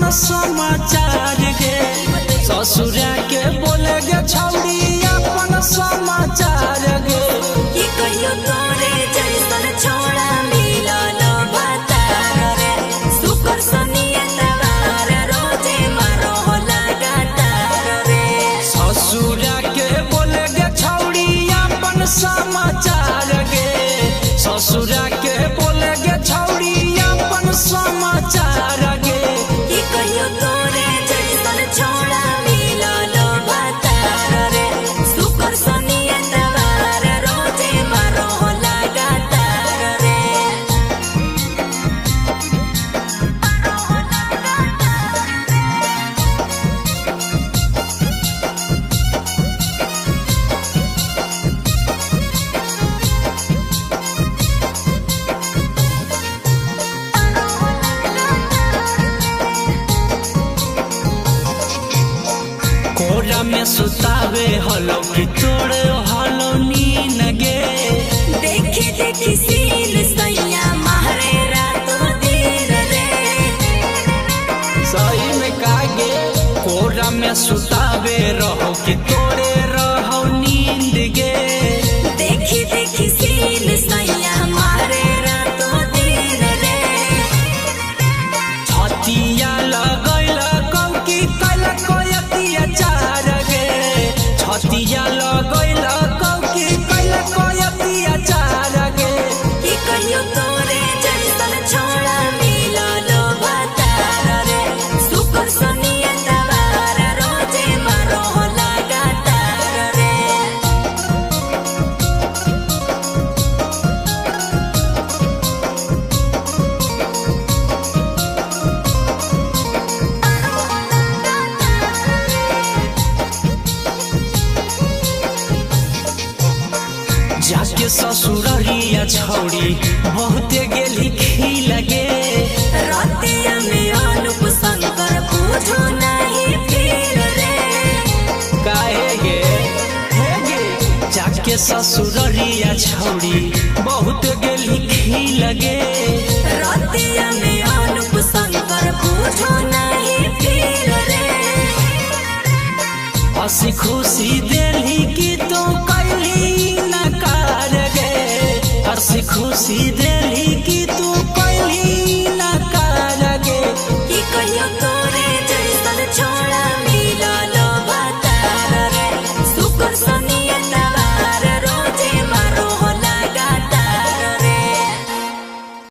अपन समाचार गे। ससुरा के बोले गे छौड़ी अपन समाचार गे। की कहियो तोरे जैसन छोड़ा मिलल भतार रे, शुक्र शनि एतवार रोजे मारो लगातार रे। ससुरा के बोले गे छौड़ी अपन समाचार गे। ससुरा के बोले गे छौड़ी अपन समाचार गे। की कहियो तोरे जैसन छोड़ा मिलल भतार रे, शुक्र शनि एतवार रोजे मारो लगातार रे। कोरा में सुतावे हलो कि तोड़े हलो नीन गे। देखी देखी सीन सैया मारे रात दिन रे। सही में कागे कोरा में सुतावे रहो कि तोड़े रहो नींद गे। देखी देखी सीन सैया मारे रात दिन रे। छतिया लगैल कौकी कैल कोयतिया चार गे। छतिया लगैल कौकी कैल कोयतिया चार गे। की कहियो तोरे जैसन छोड़ा मिलल भतार रे, शुक्र शनि एतवार रोजे मारो लगातार रे। जाके ससुररिया छौड़ी बहुते गेली खी लगे। रतिया में अनुप शंकर पूछो नहीं फिर रे। काहे गे हे गे जाके ससुररिया छौड़ी बहुत गेली खी लगे। रतिया में अनुप शंकर पूछो